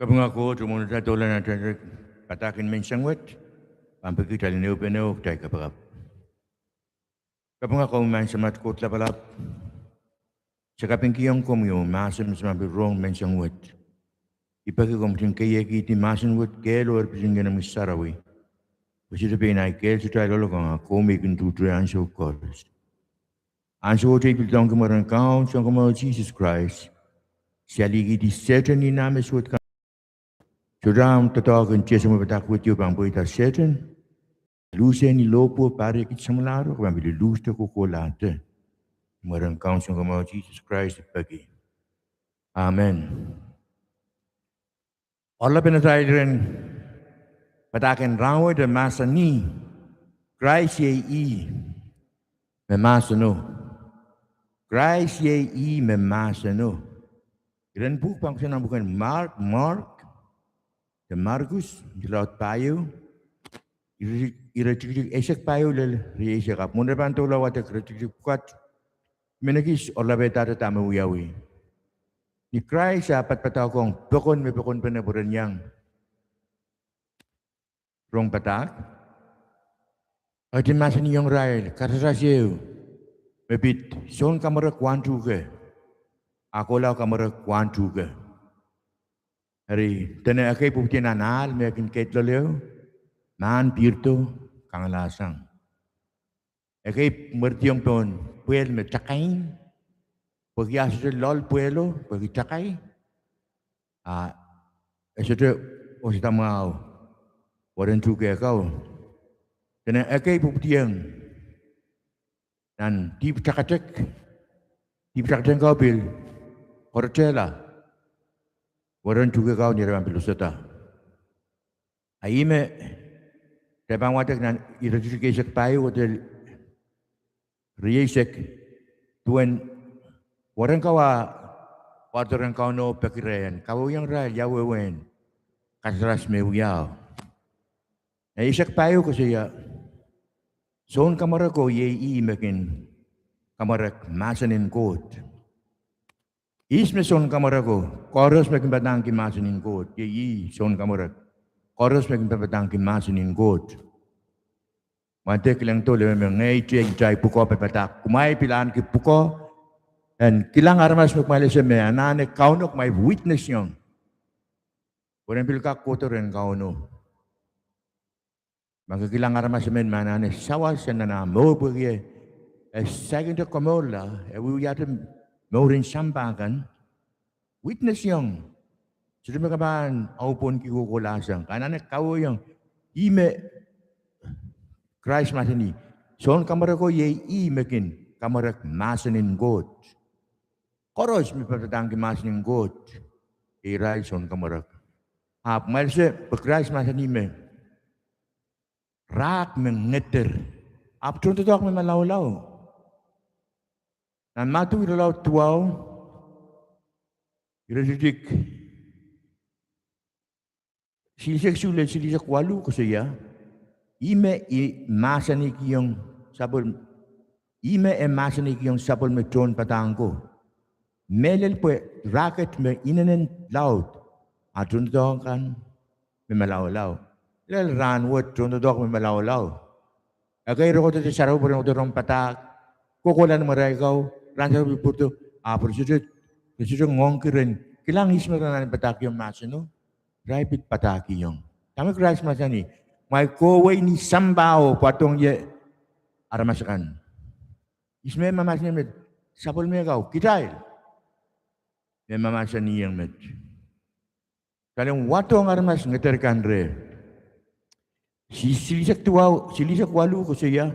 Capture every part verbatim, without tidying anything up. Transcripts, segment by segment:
Kapinga Koht, mwohn atail doula nan atail padahk en menseng wet, pahn peki kitail en ehupene oh kitail kapakap. Kapinga komwi maing Samat Koht Lapalap. Se kapingkihong komwi oh mahsen me se pahn pil rong menseng wet. I peki komw kin keiekihdi mahsen wet kehl oh erpit en Ngehnomwi Sarawi, pwe sohte pein ahi kehl sohte ahi loalokong, a komwi kin tuhte ansou koaros. Ansou wet ei pil doadoahngki mwaren Kaun Sounkomour Sises Krais, se alehkihdi Sehdan oh nah me suwed kan. Sohte ahmw doadoahk en tiesemwe padahk wet ieu pahn pweida Sehdan. Luhsehni lohpwuo, pahr riekid samwalahro, ke pahn pil luhsde kohkohlahte. Mwaren Kaun Sounkomour Sises Krais I peki. Amen. Oaralap en atail iren padahk en rahnwet e mahsanih, Krais iei ih me mahseno. Krais iei ih me mahseno. Iren pwuhk pahn kosonned nan pwuken Mark, Mark, de Markus, irelaud pahieu, ire, iretikitik eisek pahieu lel rieisek. Ahpw mwohn re pahn doula wadek iretikitik pwukat, I men ekis oaralapadahte dahme wiawi. Ni Krais eh padapadahkohng pokon me pokonpene pwe ren iang rong padahk, e ketin mahsanihong irail karasaras ehu me pid soun kamwerek wahn tuhke, a kohla kamwerek wahn tuhke. Eri, dene ekei pwupwidi nan ahl me e kin keid loale, mahn pihrdo, kangoalasang. Ekei mwerdiong pohn pwehl me takain, pwehki a sohte loal pwehlo pwehki takai, a e sohte wosada mwahu weren tuhke kau. Dene ekei pwupwidiong nan dihp takatek, dihp takatek kau pil koaretehla weren tuhke kau ni re pahn pil wosada. A ih me re pahn wadek nan iretikitik eisek pahieu kohdo lel rieisek, duwen weren kau a wardo rehn Kauno peki re en kawehwehiong irail ia wehwehn karasaras me wiawi. Eisek pahieu koasoia, soun kamwereko iei ih me kin kamwerek mahsen en Koht. Ihs me soun kamwereko? Koaros me kin padahngki mahsen en Koht. Iei ih soun kamwerek. Koaros me kin padahngki mahsen en Koht. Ma ke kilangdo, lemeleme ngehi, kitail pwukoa padapadahk. Kumwail pil ahneki pwukoa en kilang aramas me kumwail ese me anahne Kauno, kumwail witnessiong pwe ren pil kak kohdo rehn Kauno. Ma ke kilang aramas emen me anahne sawas nan ah mour pwehki e saikinte komourla, e wiewiahte mouren sampah kan, witnessiong. Sohte me ke pahn aupwonki kohkohlahsang, ke anahne kawehwehiong. Ih me Krais mahsanih, soun kamwereko iei ih me kin kamwerek mahsen en Koht. Koaros me padahngki mahsen en Koht, irail soun kamwerek. Ahpw kumwail ese pwe Krais mahsanih me rahk me ngeder, ahpw tohndoadoahk me malaulau. Nan Madiu irelaud duwau, iretikitik silihsek isuh lel silihsek waluh koasoia, ih me e mahsanihkihong sapwel-, ih me e mahsanihkihong sapwellime tohnpadahk ko, mehlel pwe rahk et me inenen laud, a tohndoadoahk kan me malaulau. Lel rahnwet tohndoadoahk me malaulau. Ekei re kohdo de sarawi pwe ren kohdo rong padahk, kohkohla ni marail kau, rahn sarawi pil pwurdo, ahpw re sohte, re sohte ngoangki ren kilang ihs me re anahne padahkihong mahseno, irail pil padahkihong. Dahme Krais mahsanih? Kumwail kohwei ni sampah oh pwarodohng ie aramas akan. Ihs me mahmahsanih met? Sapwellime kau, kitail. Me mahmahsanihong met? Kitail en wadohng aramas ngeder kan reh. Si-, silihsek duwau, silihsek waluh koasoia,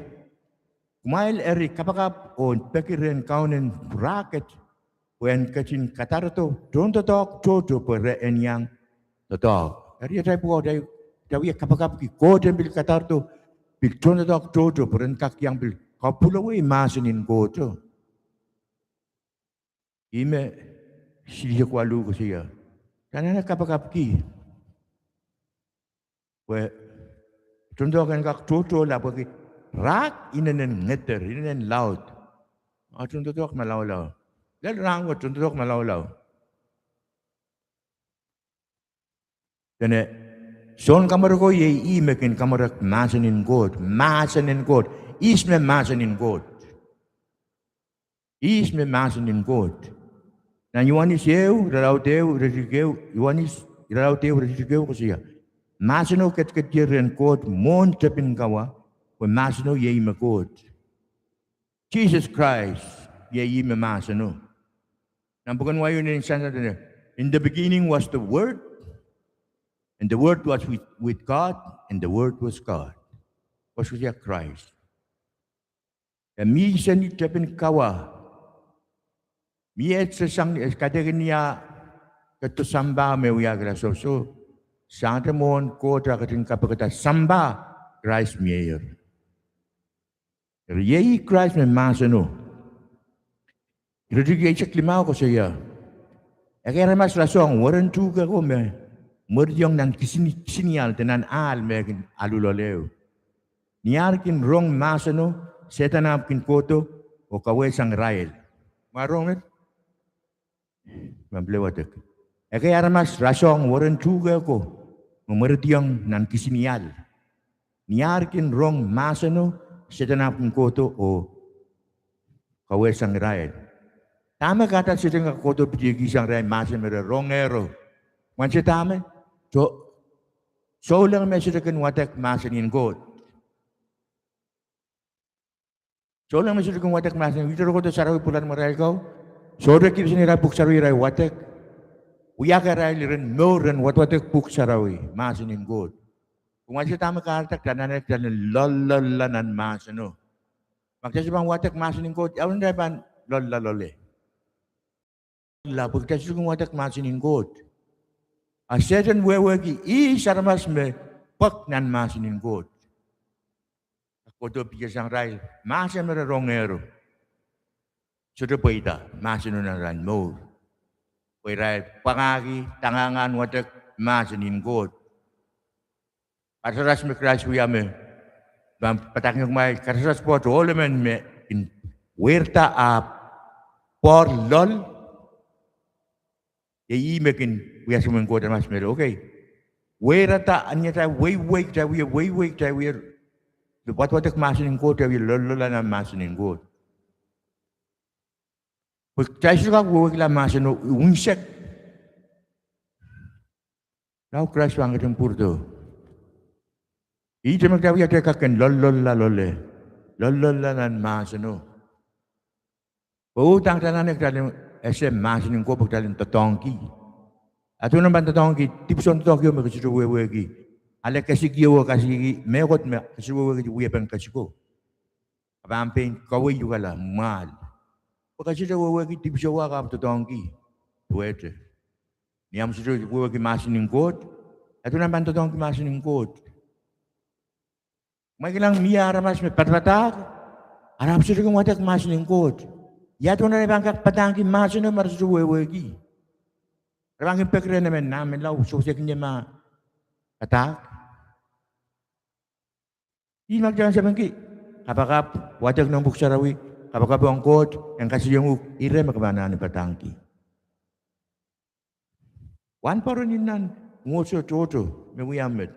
kumwail eri kapakap oh peki rehn Kaunen rahk et pwe en ketin kadarodo tohndoadoahk tohto pwe re en iang doadoahk. Eri atail pwukoa, atail, atail wie kapakapki Koht en pil kadarodo pil tohndoadoahk tohto pwe ren kak iang pil kapwulowei mahsen en Kohto. Ih me silihsek waluh koasoia, kitail anahne kapakapki pwe tohndoadoahk en kak tohtohla pwehki rahk inenen ngeder, inenen laud. A tohndoadoahk malaulau. Lel rahnwet tohndoadoahk malaulau. Dene, Sounkamwereko iei ih me kin kamwerek mahsen en Koht, mahsen en Koht, ihs me mahsen en Koht. Ihs me mahsen en Koht. Nan Ioanis ehu, irelaud ehu, iretikitik ehu, Ioanis irelaud ehu, iretikitik ehu koasoia, mahseno ketiket rehn Koht mwohn tepin kawa, pwe mahseno iei ih me Koht. Sises Krais iei ih me mahseno. Nan pwuken Wai, Ioanis sansal dene, In the beginning was the Word, and the Word was with, with God, and the Word was God. Koasokoasoia Krais. E mihmi seni tepin kawa. Mie se sang, eh, kaidehkin ia, ketido sampah me wiahkihla sohso. Sangete mwohn Koht a ketin kapikada sampah, Krais mie. Eri iei Krais me mahseno. Iretikitik eisek limau koasoia, Ekei aramas rasehng weren tuhke ko me mweridiong nan kisini, kisinial de nan ahl me kin alu loale. Ni ar kin rong mahseno, Sehdan ahpw kin kohdo oh kawehsang irail. Mwarohng met? Mepwukat. Ekei aramas rasehng weren tuhke ko me mweridiong nan kisinial. Ni ar kin rong mahseno, Sehdan ahpw kin kohdo oh kawehsang irail. Dahme kahrehda Sehdan kak kohdo pitihkihsang irail mahsen me re rongehro? Mwahnse dahme? Soh, souleng me sohte kin wadek mahsen en Koht. Souleng me sohte kin wadek mahsen, ihte re kohdo sarawi pwuhla nan imwarail ko. Sohte kihpeseng irail pwuhk sarawi, irail wadek. Wiahkihla irail iren mour ren wadwadek pwuhk sarawi, mahsen en Koht. Mwahnse dahme kahrehda? Kitail anahne kitail en loalloala nan mahseno. Ma kitail sohte pahn wadek mahsen en Koht, iawehn kitail pahn loalloala loale? Pwe kitail sohte kin wadek mahsen en Koht. A Sehdan wehwehki ihs aramas me pwek nan mahsen en Koht. Kohdo pitihsang irail mahsen me re rongehro. Sohte pweida mahseno nan arail mour, pwe irail pwangahki, tangatangaen wadek mahsen en Koht. Karasaras me Krais wia me pahn padahkihong kumwail, karasaras pwoat ohl emen me kin weirda ahpw poar loal, iei ih me kin wia sapwellimen Koht aramas me, okay. Weirada, a ni atail weiweik, kitail wie weiweik, kitail wie wadwadek mahsen en Koht, kitail wie loalloala nan mahsen en Koht. Pwe kitail sohte kak wehwehkihla mahseno unsek. Lao Krais pahn ketin pwurodo. Ihte me kitail wia, kitail kak kin loalloala loale, loalloala nan mahseno. Pwe udahn kitail anahne kitail en ese mahsen en Koht pwe kitail en doadoahngki. A duwen omw pahn doadoahngki, dipwisoun doadoahk ieu me ke sohte wehwehki, ale kesikio, kesikiki mehkot me ke sohte wehwehki wiepen kesiko. Ke pahn pein kaweidukala mwahl. Pwe ke sohte wehwehki dipwisou ahpw doadoahngki. Duwehte. Ni ahmw sohte wehwehki mahsen en Koht, a duwen omw pahn doadoahngki mahsen en Koht. Kumwail kilang, mie aramas me padapadahk, a re ahpw sohte kin wadek mahsen en Koht. Ia duwen re pahn kak padahngki mahseno ma re sohte wehwehki? Re pahn kin peki rehn emen, nah, menlau, sohte kin ma padahk. Ih me kitail anahne sapengki, kapakap, wadek noumw pwuhk sarawi, kapakap ong Koht, en kasalehiong uhk ire me ke pahn anahne padahngki. Wahnpoaron nan mwomwohdiso tohto me wia met,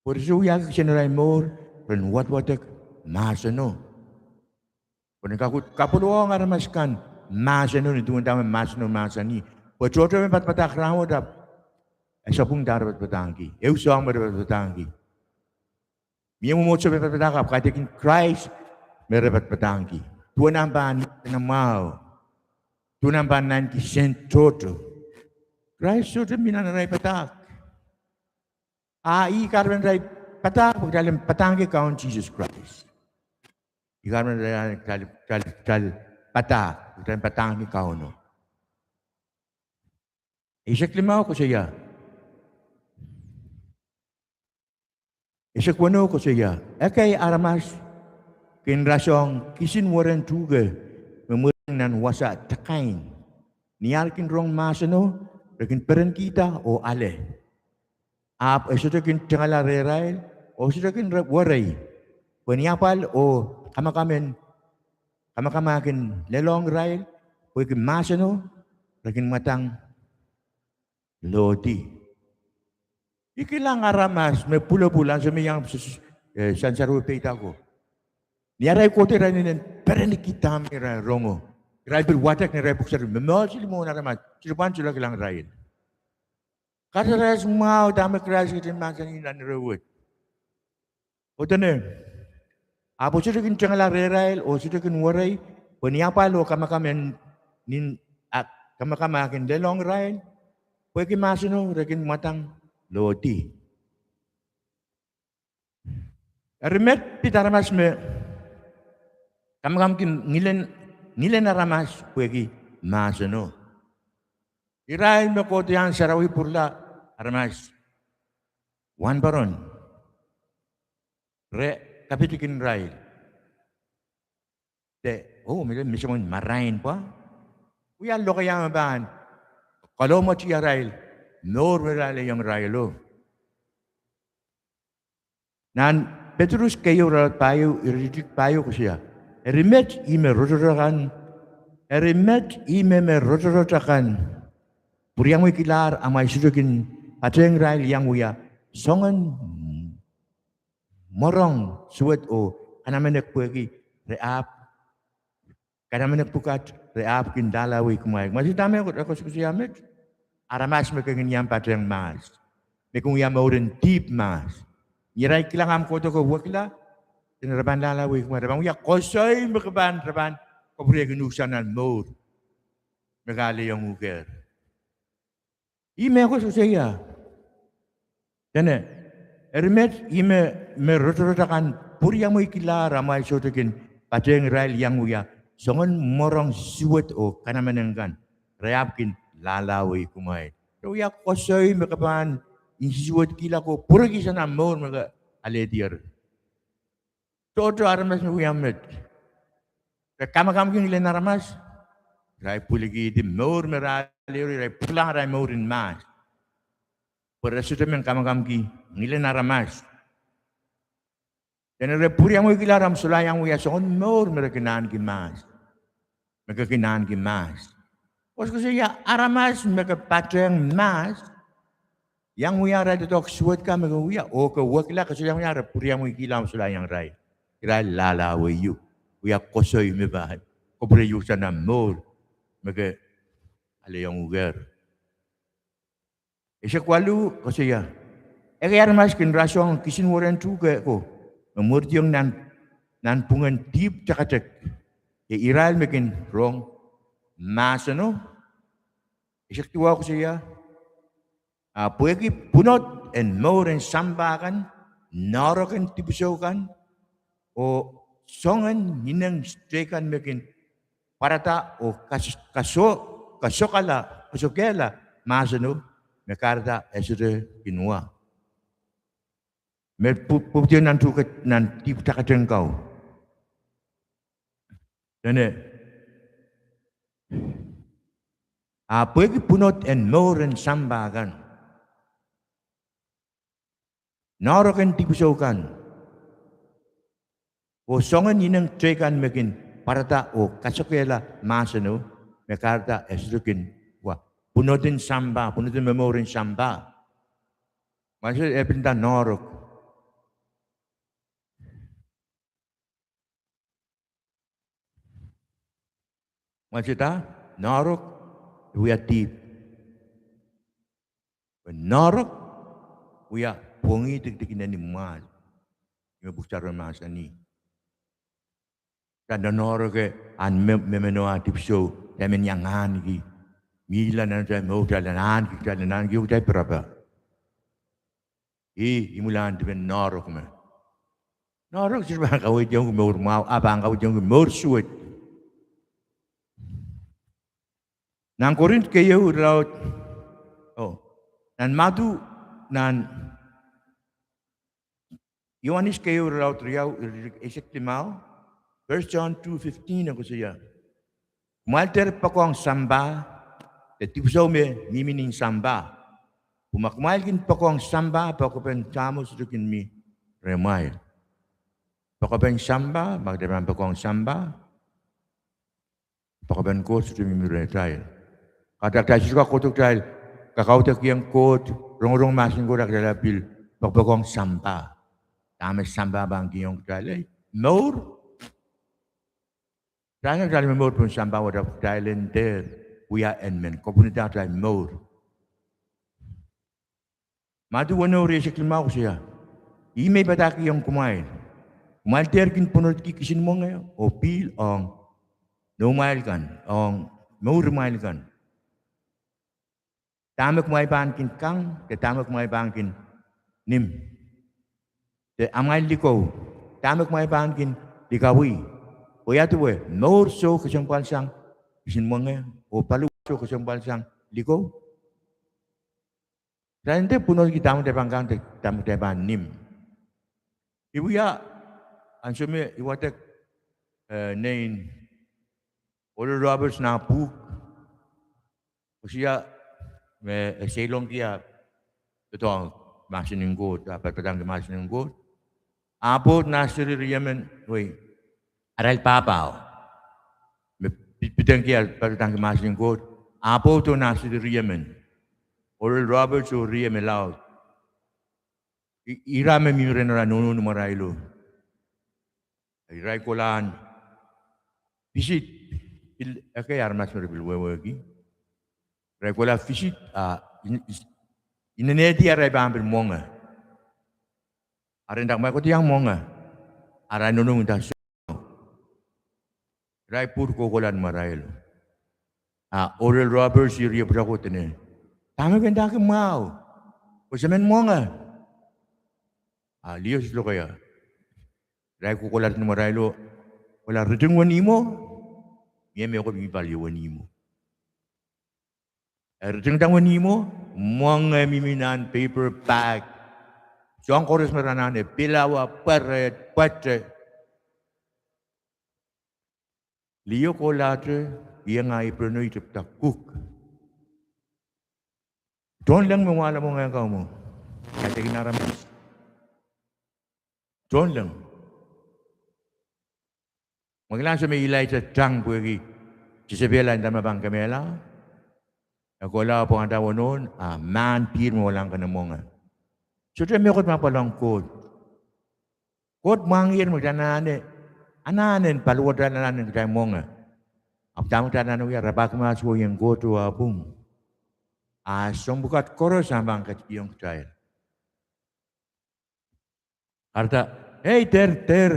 pwe re sohte wiahki kisehn arail mour ren wadwadek mahseno. Pwe nen kak uhd kapwulohng aramas akan mahseno, ni duwen dahme mahseno mahsanih. Pwe tohto me padapadahk rahnwet ahpw e sapwung dahme re padapadahngki, ehu soahng me re padapadahngki. Mie mwomwohdiso me padapadahk ahpw kaidehkin Krais me re padapadahngki. Duwen omw pahn nan mwahu, duwen omw pahn nan kisehn tohto, Krais sohte mi nan arail padahk. A ih kahrepen atail padahk pwe kitail en padahngki Kaun Sises Krais. Ih kahrepen atail, atail, atail padahk pwe kitail en padahngki Kauno. Eisek limau koasoia, eisek weneu koasoia, ekei aramas kin rasehng kisin weren tuhke me mweridiong nan wasa takain. Ni ar kin rong mahseno, re kin perenkihda oh ale. Ahpw e sohte kin tengala rehrail, oh sohte kin re-, werei. Pwe ni apwal oh kamakam en, kamakam kin lelohng irail, pwehki mahseno, re kin mwadang Lohdi. I kilang aramas me pwulopwul ansou me iang s-, s-, eh, sansarawi peidako. Ni arail kohdo irail inenen perenki dahme irail rongo. Irail pil wadek ni arail pwuhk sarawi, me mwoahl sili mwohn aramas, sohte pahn solahr kilang irail. Karasaras mwahu dahme Krais ketin mahsanih nan ire wet. Oh dene, ahpw sohte kin tengala rehrail, oh sohte kin werei, pwe ni apwal oh kamakam en, nin, a, kamakam a kin lelohng irail, pwehki mahseno re kin mwadang lohdi. Eri met pid aramas me, kamakam kin ngilen, ngilen aramas pwehki mahseno. Irail me kohdo iang sarawi pwurala aramas wahnpoaron. Re kapitikin irail. De, oh, me, me soangen marain pwa. Wia lokaia me pahn kalohmweti arail mour me re alehiong irailo. Nan Petrus keieu irelaud pahieu, iretikitik pahieu koasoia, eri met ih me rotorot akan, eri met ih me me rotorot akan pwuriamweikilahr amwail sohte kin patehng irail iang wia soangen mworong suwed oh kanamenek pwehki re ahpw kanamenek pwukat re ahpw kin lahlahwei kumwail. Kumwail sehse dahme e koasokoasoia met? Aramas me ke kin iang patehng mahs, me kin wia mouren dihp mahs. Ni arail kilang ahmw kohdo ke wekila, dene re pahn lahlahwei kumwail, re pahn wia koasoi me ke pahn, re pahn kapwuriamwei uhdahn nan mour me ke alehiong uhkehr. Ih me e koasokoasoia. Dene, eri met ih me, me rotorot akan pwuriamweikilahr amwail sohte kin patehng irail iang wia soangen mworong suwed oh kanamenek kan, re ahpw kin lahlahwei kumwail. Re wia koasoi me ke pahn nsusuwedkihla oh pwurehki uhdahn nan mour me ke alehdier. Tohto aramas me wia met. Re kamakamki ngilen aramas, irail pwilikihdi mour me re alehier, irail pwuralahng arail mouren mahs. Pwe re sohte men kamakamki ngilen aramas. Dene re pwuriamweikilahr ahmw solahr iang wia soangen mour me re kin ahneki mahs. Me ke kin ahneki mahs. Koasokoasoia aramas me ke patehng mahs, iang wia arail doadoahk suwed kan me ke wia, oh ke wekila, ke sohte iang wia, re pwuriamweikihla ahmw solahr iang irail. Irail lahlahwei, wia koasoi me pahn kapwuriamwei uhdahn nan mour me ke alehiong uhkehr. Eisek waluh koasoia, ekei aramas kin rasehng kisin weren tuhke ko, me mwurdiong nan, nanpwungen dihp takatek. Iei irail me kin rong mahseno. Eisek duwau koasoia, a pwehki pwunod en mour en sampah kan, noahrok en dipwisou kan, oh soangen ineng teikan me kin pwarada oh kas-, kaso-, kasokala, kasokehla mahseno, me kahrehda e sohte kin wa. Me pw-, pwupwudiong nan tuhke, nan dihp takatek kau. Dene, a pwehki pwunod en mour en sampah kan, noahrok en dipwisou kan, oh soangen ineng teikan me kin pwarada oh kasokehla mahseno, me kahrehda e sohte kin wa. Pwunod en sampah, pwunod en momour en sampah. Mwail se e pil nda noahrok. Mwail se nda noahrok, e wia dihp. Pwe noahrok wia pwongih dikedik en imwal. Ih me pwuhk sarawi mahsanih. Nda noahrok e ahn me, me, me noah dipwisou, e men iang ahneki. Mihla nan atail mour kitail en ahneki, kitail en ahneki, oh kitail pirapa. Ih, imwilahn dipen noahrok me. Noahrok sohte pahn kaweidihong mour mwahu, a pahn kaweidihong mour suwed. Nan Korint keieu irelaud, oh, nan Madiu, nan Iohanes keieu irelaud riau, iretikitik eisek limau, First John two fifteen e koasoia, kumwail dehr poakohng sampah, de dipwisou me mihmi nin sampah. Pwe ma kumwail kin poakohng sampah, poakepen Sahmo sohte kin mi rehmwail. Poakepen sampah, ma kitail pahn poakohng sampah, poakepen Koht sohte mihmi rehtail. Kahrehda kitail sohte kak kohdo kitail kakaudokiong Koht, rongorong mahsen en Koht, a kitail pil poakepoakohng sampah. Dahme sampah pahn kihong kitail? Ei, mour. Kitail en kitail me mour pohn sampah, oh kitail en dehr wia en men kapwunod atail mour. Madiu weneu, rieisek limau koasoia, Ih me I padahkihong kumwail, kumwail dehr kin pwunodki kisin mwenge oh pihl ong noumwail kan, ong mourimwail kan. Dahme kumwail pahn kin kang, de dahme kumwail pahn kin nim, de amwail likou, dahme kumwail pahn kin likawih? Pwe ia duwe, mour soh kesempwal sang kisin mwenge, oh paliwar soh kesempwal sang likou? Kitail dehr pwunodki dahme kitail pahn kang, de dahme kitail pahn nim. I wia, ansou me I wadek, eh, nein Oral Roberts nah pwuhk, koasoia me e seilongki ah doadoahk mahsen en Koht, ah padapadahngki mahsen en Koht. Ah pwoud nah seri riemen, wei, arail pahpao me pi-, pidengki ah padapadahngki mahsen en Koht. Ah pwoudo nah seri riemen, Oral Roberts oh rie me laud. I-, ira me mihmi rehn ara nohno ni imwarailo. Irail kohla en visit, pil ekei aramas me re pil wehwehki. Irail kohla visit, ah, in-, in-, inenehdi arail pahn pil mwenge. Arail nda, Kumwail kohdiong mwenge? Arail nohno nda, Soh. Irail pwur kohkohla ni imwarailo. Ah Oral Roberts ih rie pwutako dene, Dahme ke ndahki mwahu? Ke se men mwenge? Ah liohs lokaia. Irail kohkohla ni imwarailo, kohla riting wenihmwo, mie mehkot mi pali wenihmwo. E ritingda wenihmwo, mwenge mihmi nan paper bag. Soahng koaros me re anahne, pilawa, pweret, pwete. Lio kohlahte, iang ah apron oh I tepda kuk. Tohnleng me wahla mwenge kan mwo, kaidehkin aramas. Tohnleng. Mwekila ansou me Ilaija tang pwehki Jesepel ah inda me pahn kemehla, e kohla pwangada wenihmwo, ah mahn pihr me wahlahng kene mwenge. Sohte mehkot me apwal ong Koht. Koht mwahngiher me kitail anahne, anahne en paliwaratail, anahne en kitail mwenge. Ahpw dahme kitail anahne wia? Rapahki mahs oh ien Koht oh ah pwung. Ah soahng pwukat koaros ah pahn ketikihong kitail. Kahrehda, ei, dehr, dehr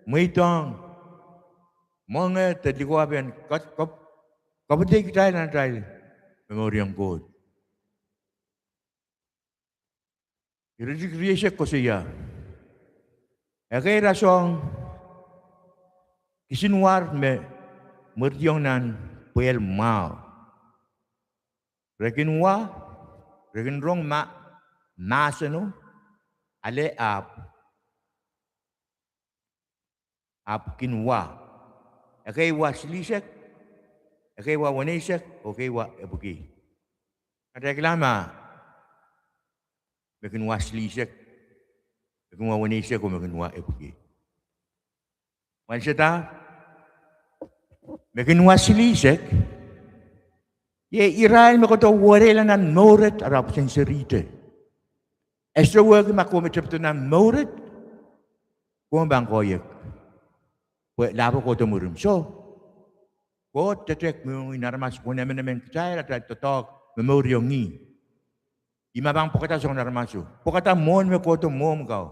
mweidohng mwenge de likowapen, kap-, kap-, kapwaiada kitail nan atail momouriong Koht. Iretikitik rieisek koasoia, ekei rasehng kisin war me mwerdiong nan pwehl mwahu. Re kin wa, re kin rong ma-, mahseno, ale ahpw, ahpw kin wa. Ekei wa silihsek, ekei wa weneisek, oh ekei wa epwiki. Kitail kila ma me kin wa silihsek, me kin wa weneisek, oh me kin wa epwiki. Mwail sehda, me kin wa silihsek, iei irail me kohdo wereila nan moured, ahpw sen serihte. E seweki ma komw tepdo nan moured, komw pahn koahiek, pwe lahpo kohdo mwurin. Soh, Koht dehdehk mohngiong en aramas, pwehn emenemen kitail atail doadoahk momouriong ih. Ih me pahn pwukada soangen aramaso, pwukada mwohn me kohdo mwohmw kau.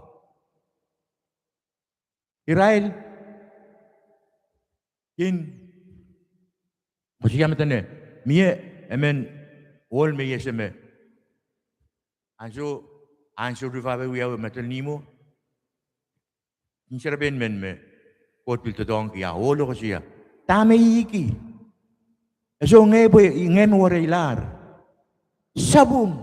Irail kin, koasoia me dene, mie emen ohl me I ese me ansou, ansou rifape wiawi medel nihmwo, kin serepein men me Koht pil doadoahngki, ah ohlo koasoia, dahme I ihki? E soh ngehi, pwe ngehi me wereilahr. Sapwung.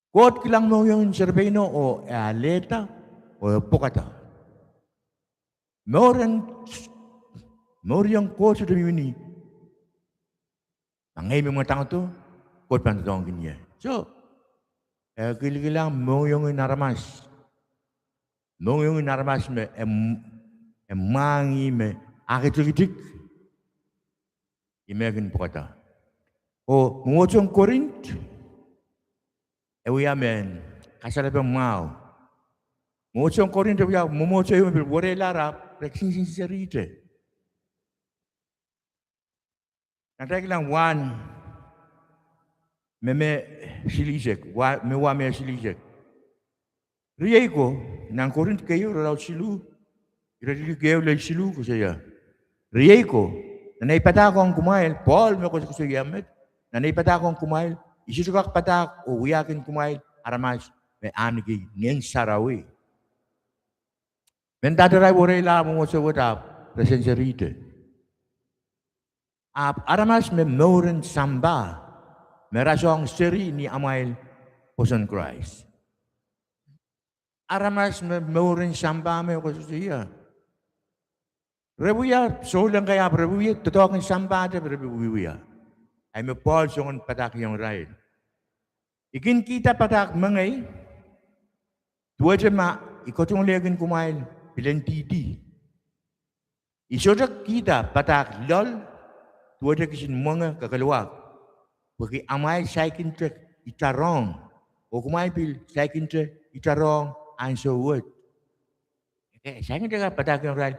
Koht kilang mohngiong en serepeino oh e alehda oh e pwukada. Mouren, mouriong Koht sohte mihmi ni ma ngehi me mwadangdo, Koht pahn doadoahngkin ie. Soh, e kilikilang mohngiong en aramas. Mohngiong en aramas me e m-, e mwahngih me aktikitik, ih me kin pwukada. Oh mwomwohdiso en Korint, e wia mehn kasalepe mwahu. Mwomwohdiso en Korint e wia mwomwohdiso ieu me pil wereilahr ahpw re kisin sinserihte. Nan atail kilang wahn me me silihsek, me wa me silihsek. Riei ko, nan Korint keieu irelaud siluh, iretikitik ehu lel siluh koasoia: Riei ko, nan ei padahk ong kumwail, Pohl me koasokoasoia met, nan ei padahk ong kumwail, I sohte kak padahk oh wiahkin kumwail aramas me ahneki Ngehn Sarawi. Mendahte arail wereilahr mwomwohdiso wet ahpw re sinserihte. Ahpw aramas me mouren sampah me rasehng seri ni amwail pwoson Krais. Aramas me mouren sampah me koasokoasoia, re wia souleng kei ahpw re wia doadoahk en sampah de re wiewia. Ahi me Pohl soangen padahkihong irail: I kin kihda padahk mengei, duwehte ma I katungoalehkin kumwail pilendihdi. I sohte kihda padahk loal, duwehte kisin mwenge kekeluwak, pwehki amwail saikinte itarohng, oh kumwail pil saikinte itarohng ahnsou wet. Ekei saikinte kak padahkihong irail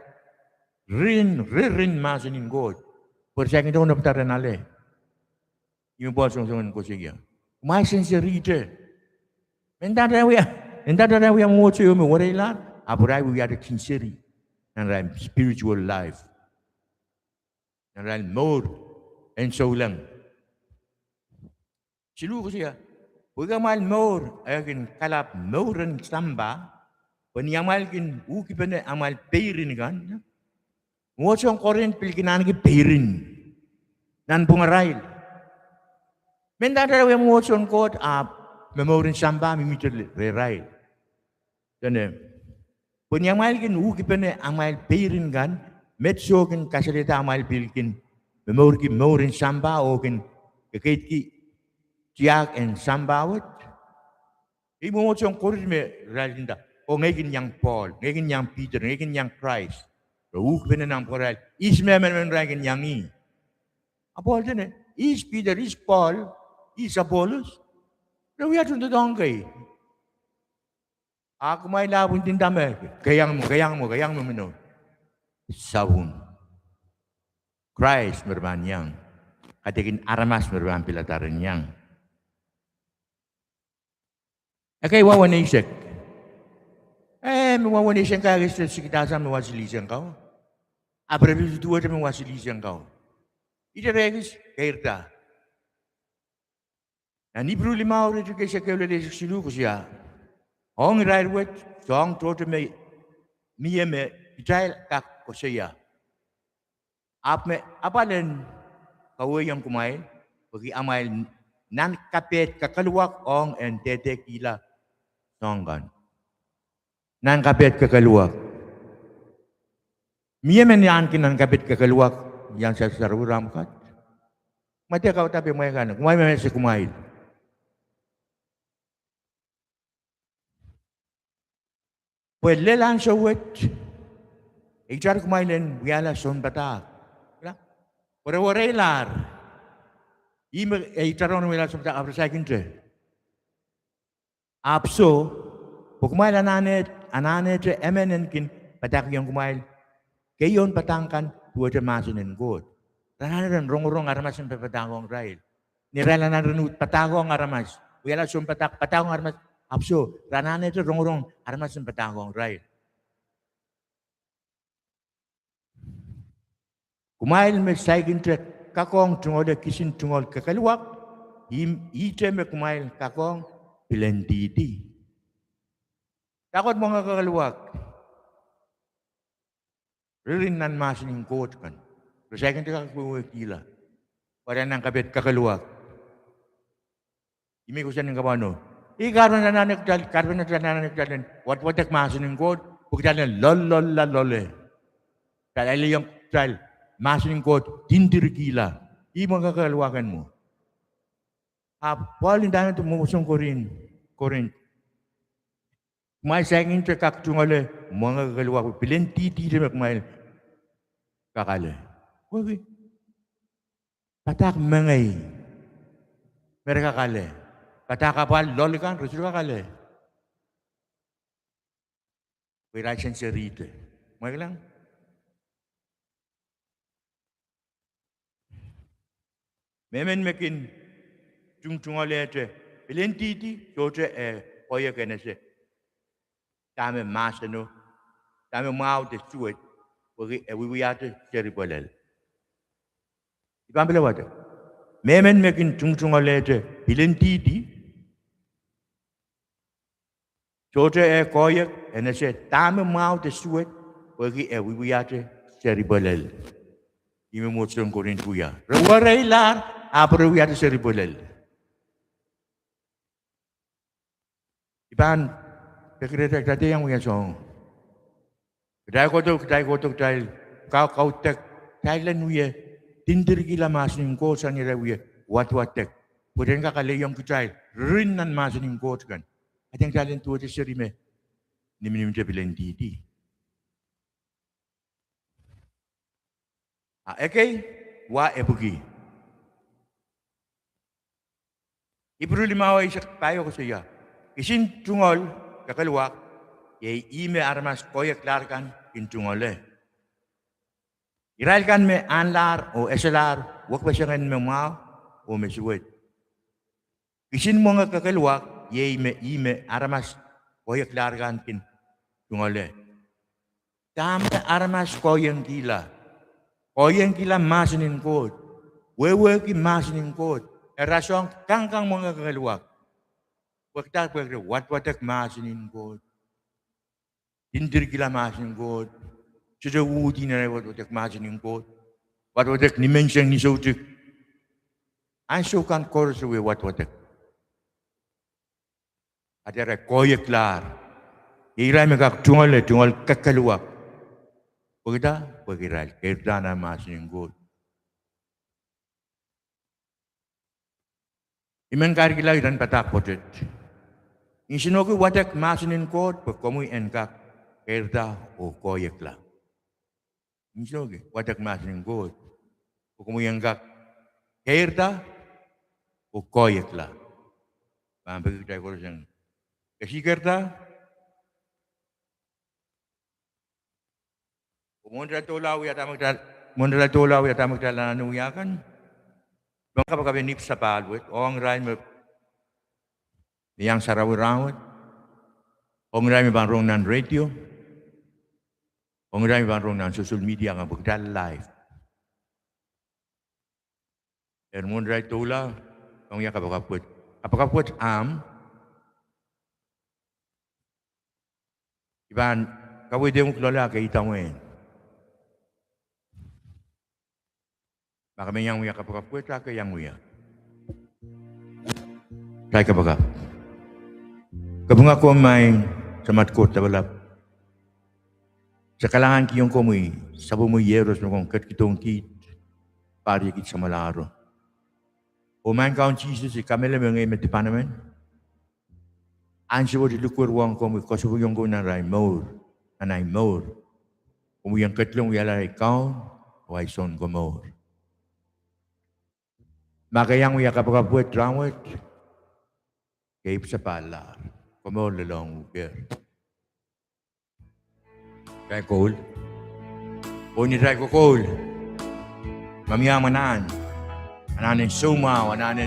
ririn, ririn mahsen en Koht, pwe re saikinte onopda ren ale. Ih me Pohl soangen koasoia: Kumwail sinserihte. Mendahte arail wia, mendahte arail wia mwomwohdiso ieu me wereilahr, ahpw irail wiahte kisin seri nan arail spiritual life, nan arail mour en souleng. Siluh koasoia: Pwehki amwail mour e kin kalap mouren sampah, pwe ni amwail kin uhkipene amwail peirin kan, mwomwohdiso en Korint pil kin ahneki peirin nanpwungarail. Mendahte arail wia mwomwohdiso en Koht ahpw me mouren sampah mihmihte rehrail. Dene, pwe ni amwail kin uhkipene amwail peirin kan, met soh kin kasalehda amwail pil kin momourki mouren sampah oh kin kekeidki tiahk en sampah wet. Ih mwomwohdiso en Korint me irail nda, oh ngehi kin iang Pohl, ngehi kin iang Piter, ngehi kin iang Krais. Re uhkipene nanpwungarail, ihs mehmen me irail kin iang ih? A Pohl dene, ihs Piter, ihs Pohl, ihs Apollos? Re wia tohndoadoahk kei. A kumwail ahpw ndinda me ke iang mwo, ke iang mwo, ke iang mwo meno? Sapwung. Krais me re pahn iang, kaidehkin aramas me re pahn pilada ren iang. Ekei waweneisek. Eh, me waweneisek kak ekis sikidahsang me wa silihsek kau. Ahpw re pil duwehte me wa silihsek kau. Ihte re ekis keirda. Nan Ipru limau, iretikitik eisek ehu lel eisek siluh koasoia: Ong irail wet soahng tohto me mie me kitail kak koasoia. Ahpw me apwal en kawehwehiong kumwail, pwehki amwail nan kapehd kekeluwak ong en dehdehkihla soahng kan. Nan kapehd kekeluwak. Mie me ni ahneki nan kapehd kekeluwak, iang sar- sarawi rahn pwukat. Ma de kaudape mwein kan, kumwail me ese kumwail. Pwe lel ansou wet, e itar kumwail en wiahla sounpadahk. Pwe re wereilahr. Ih me e itarohng wiahla sounpadahk, ahpw re saikinte. Ahpw soh, pwe kumwail anahnehte, anahnehte emen en kin padahkihong kumwail keieun padahk kan duwehte mahsen en Koht. Re anahne ren rongorong aramas en padahkohng irail. Ni irail anahne ren uhd padahkohng aramas, wiahla sounpadahk padahkohng aramas, ahpw soh, re anahnehte rongorong aramas en padahkohng irail. Kumwail me saikinte kakohng tungoale kisin tungoal kekeluwak, ih, ihte me kumwail kakohng pilendihdi. Dahkot mwenge kekeluwak? Ririn nan mahsen en Koht kan. Re saikinte kak wehwehkihla. Pwe re nan kapehd kekeluwak. Ih me kosonned en kapwano. Ih kahrepen anahne kitail, kahrepen anahne kitail en wadwadek mahsen en Koht, pwe kitail en loalloalla loale. Kitail elehiong kitail mahsen en Koht tindirkihla. Ih mwenge kekeluwak en mwo. Ahpw Pohl ndahte mwomwohdiso en Korint, Korint, kumwail saikinte kak tungoale mwenge kekeluwak, pilendihdi me kumwail kak ale. Pwehki padahk mengei. Me re kak ale. Padahk apwal loal kan, re sohte kak ale. Pwe irail sen serihte. Mwekilang? Mehmen me kin tungotungoalehte pilendihdi, sohte eh koahiek en ese dahme mahseno, dahme mwahu de suwed, pwehki e wiewiahte seri pwelel. I pahn pil wadek. Mehmen me kin tungotungoalehte pilendihdi, sohte eh koahiek en ese dahme mwahu de suwed, pwehki e wiewiahte seri pwelel. Ih me mwomwohdiso en Korint wia. Re wereilahr, ahpw re wiahte seri pwelel. I pahn pekirehda kitail dehr iang wia soahng. Kitail kohdo, kitail kohdo, kitail kak kaudek, kitail en wie dindirkihla mahsen en Koht sang ni atail wie wadwadek. Pwe ren kak alehiong kitail ririn nan mahsen en Koht kan. Aden kitail en duwehte seri me niminimte pilendihdi. A ekei, wa epwiki. Ipru limau eisek pahieu koasoia, kisin tungoal kekeluwak iei ih me aramas koahieklahr kan kin tungoale. Irail kan me ahnlahr oh eselahr wekpeseng en me mwahu oh me suwed. Kisin mwenge kekeluwak iei me ih me aramas koahieklahr kan kin tungoale. Dahme aramas koahiengkihla? Koahiengkihla mahsen en Koht. Wehwehki mahsen en Koht. E rasehng kangkang mwenge kekeluwak. Pwekida? Pwehki re wadwadek mahsen en Koht, dindirkihla mahsen en Koht. Sohte uhdi nan wadwadek mahsen en Koht, wadwadek nimenseng ni soutik. Ansou kan koaros re wie wadwadek. A irail koahieklahr. Iei irail me kak tungoale, tungoal kekeluwak. Pwekida? Pwehki irail keirda nan mahsen en Koht. I men kairkihla iren padahk pwoatet: Nsenohki wadek mahsen en Koht pwe komwi en kak keirda oh koahiekla. Nsenohki wadek mahsen en Koht pwe komwi en kak keirda oh koahiekla. Pahn peki kitail koaros en kesikerda. Mwohn irail doula wia dahme kitail, mwohn irail doula wia dahme kitail anahne wia kan, ong kapakap en ipw sapahl wet ong irail me iang sarawi rahnwet, ong irail me pahn rong nan radio, ong irail me pahn rong nan social media kan pwe kitail live. Eri mwohn irail doula, ong ia kapakap wet? Kapakap wet ahmw. I pahn kaweid ehmw loale, a ke idawehn. Ma ke men iang wia kapakap wet, a ke iang wia. Kitail kapakap. Kapinga komwi, Maing Samat Koht Lapalap. Se kalahngankihong komwi sapwellime iehros me komw ketikihdohng kiht, pahr ieu kiht samwalahro. Oh Maing Kaun Sises, I kamehlele me ngehi me dipan emen, ansou wet I likwerwohng komwi, koasoaiong komwi nan ahi mour, nan ahi mour. Komwi en ketilong wiahla ahi Kaun oh ahi Sounkomour. Ma ke iang wia kapakap wet rahnwet, ke ipw sapahlahr. Komour lelohng uhk. Kitail koul. Oh ni atail kokoul, ma mie anahn, anahn en soumwahu, anahn en